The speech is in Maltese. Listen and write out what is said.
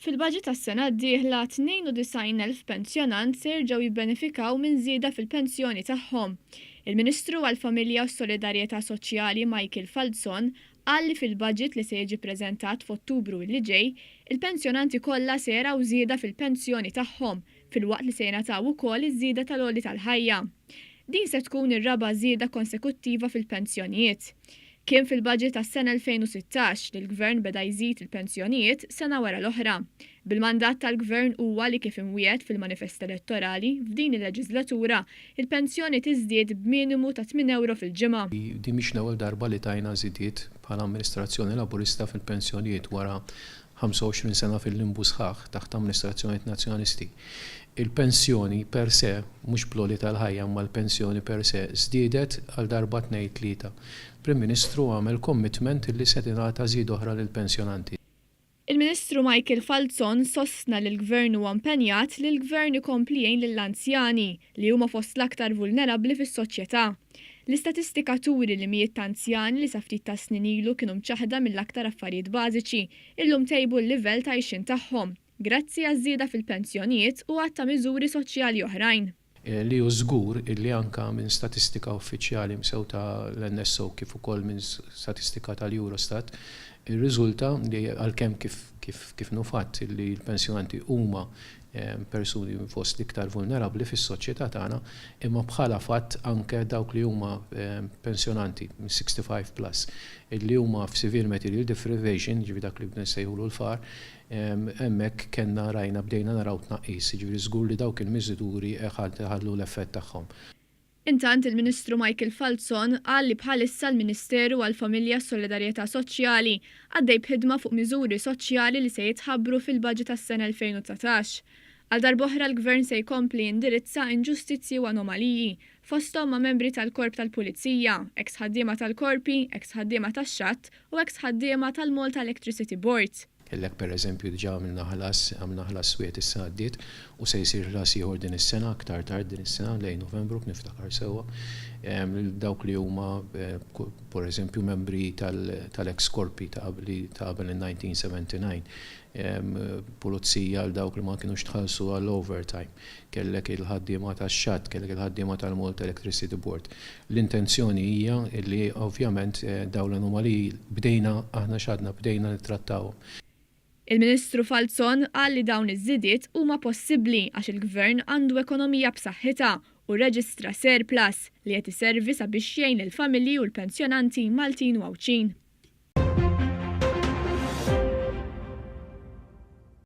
Fil-baġit tas-sena d-dieħla, 92,000 pensjonant se jerġgħu jibbenefikaw minn żieda fil-pensjoni tagħhom. Il-Ministru għall-Familja u s-Solidarjetà Soċjali Michael Falzon qal li fil-baġit li se jiġi ppreżentat f'Ottubru li ġej, il-pensjonanti kollha se jaraw żieda fil-pensjoni tagħhom filwaqt li se jingħataw ukoll iż-żieda tal-għoli tal-ħajja. Din se tkun ir-raba' żieda konsekuttiva fil-pensjonijiet. Kien fil-baġit għas-sena 2016 li l-Gvern beda jżid il-pensjonijiet sena wara l-oħra. Bil-mandat tal-Gvern huwa li kif imwiegħed fil-manifest elettorali, f'din il-leġiżlatura, il-pensjoni tiżdied b'minimu ta' tmien ewro fil-ġimgħa. Din mhix l-ewwel darba li tajna żidiet bħala amministrazzjoni Laburista fil-pensjonijiet wara 25 sena fil-limbu sħaħ taħt amministrazzjonijiet Nazzjonalisti. Il-pensjoni per se, mhux bl-għoli tal-ħajja imma l-pensjoni per se żdiedet għal darba tnejn tlieta. Il-Prim Ministru għamel commitment li se tingħata żieda oħra lill-pensjonanti. Il-Ministru Michael Falzon sostna li l-Gvern huwa impenjat li l-Gvern ikompli jgħin lill-anzjani, li huma fost l-aktar vulnerabbli fis-soċjetà. L-istatistika turi li mijiet ta' anzjani li sa ftit tas-snin ilu kienu mċaħħda mill-aktar affarijiet bażiċi, illum tejbu l-livell ta' għixien tagħhom, grazzi għaż-żieda fil-pensjonijiet u għadd ta' miżuri soċjali oħrajn. Li hu żgur illi anke minn statistika uffiċjali sew ta' l-NSO kif ukoll minn statistika tal-Eurostat irriżulta li għalkemm kif kif kif inhu fatt illi l-pensjonanti huma persuni fost l-iktar vulnerabbli fis-soċjetà tagħna, imma bħala fatt anke dawk li huma pensjonanti minn 65 plus illi huma f'severe material deprivation, jiġifieri dak li nsejħulu l-faqar, hemmhekk kellna rajna bdejna naraw tnaqqis, jiġifieri żgur li dawk il-miżuri ħallu l-effett tagħhom. Intant il-Ministru Michael Falzon qal li bħalissa l-Ministeru għall-Familja u s-Solidarjetà Soċjali għaddej b'ħidma fuq miżuri soċjali li se jitħabbru fil-Baġit għas-sena 2019. Għal darb'oħra l-Gvern se jkompli jindirizza inġustizzji u anomaliji, fosthom ma' membri tal-Korp tal-Pulizija, eks ħaddiema tal-Korpi, eks ħaddiema tax-Xatt u eks ħaddiema tal-Malta Electricity Board. Kellek per eżempju diġà għamilna ħlas, għamilna ħlas wieħed issa għaddiet u se jsir ħlas ieħor din is-sena, aktar tard din is-sena lejn Novembru niftakar sewwa, lil dawk li huma per eżempju membri tal-ex korpi ta' qabel in-1979, pulizija għal dawk li ma kinux tħallsu għall-overtime, kellek il-ħaddiema tax-xatt, kellek il-ħaddiema tal-Malta Electricity Board. L-intenzjoni hija li ovvjament dawn l-anomaliji bdejna, aħna x'għadna bdejna nittrattawhom. Il-Ministru Falzon qal li dawn iż-żidiet huma possibbli għax il-Gvern għandu ekonomija b'saħħitha u rreġistra surplus li qed iservi sabiex jgħin lill-familji u l-pensjonanti Maltin u Għawdxin.